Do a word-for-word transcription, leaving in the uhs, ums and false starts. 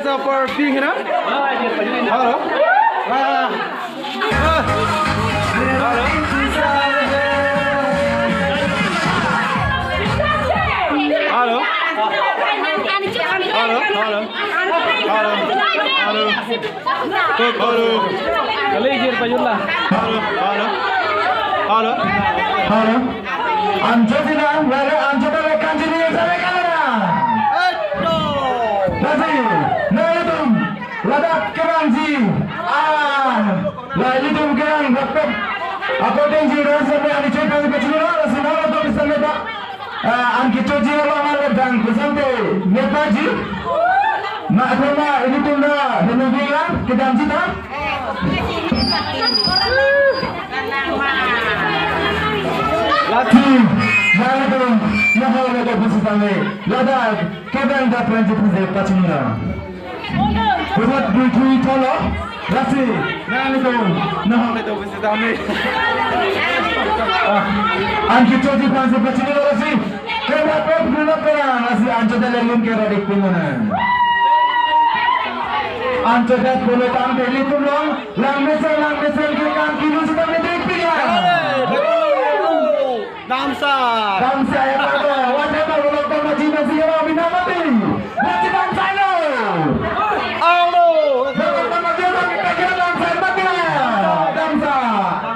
Upper pink hai na? Hello? Ah. Ah. Hello? Hello? Hello? Hello? Hello? Hello? Hello? Kali jir pajula. Hello? Hello? Hello? Hello? Anchot tina, lale anchot ta le kanchini sa le kalana. Lasi, nanglitum, ladak kevangji. Ah, la ilitum kevang rapet. According to the rest of the, ani choi kami pachini lo, lasi nanglitum bisa meta. Ah, an kechoji along aledang, kusante, metaji. Ma, koma, ilitum da, henu bilang, kedamji ta. Lasi, nanglitum, nahok le do pusitame, ladak, kevang da pranjit puse pachunra. Pusat dui thui tholo, lasi, nanglitum, nahok le do pusitame. Ah, an kechoji pranjit pachunra lasi, kevang pep guna perang, lasi, anchot ta le lun kera dik pinuna. Anchot ta pulo tangte ilitum along, lang mesen, lang mesen, kekang kilu sitame dik pinuna. Damsai. Damsai, apa tu? Wajah tu, belum tahu macam mana sih, orang bina mati. Macam damsai lo. Alo. Belum tahu macam mana, kita kira damsai mati lah. Damsai.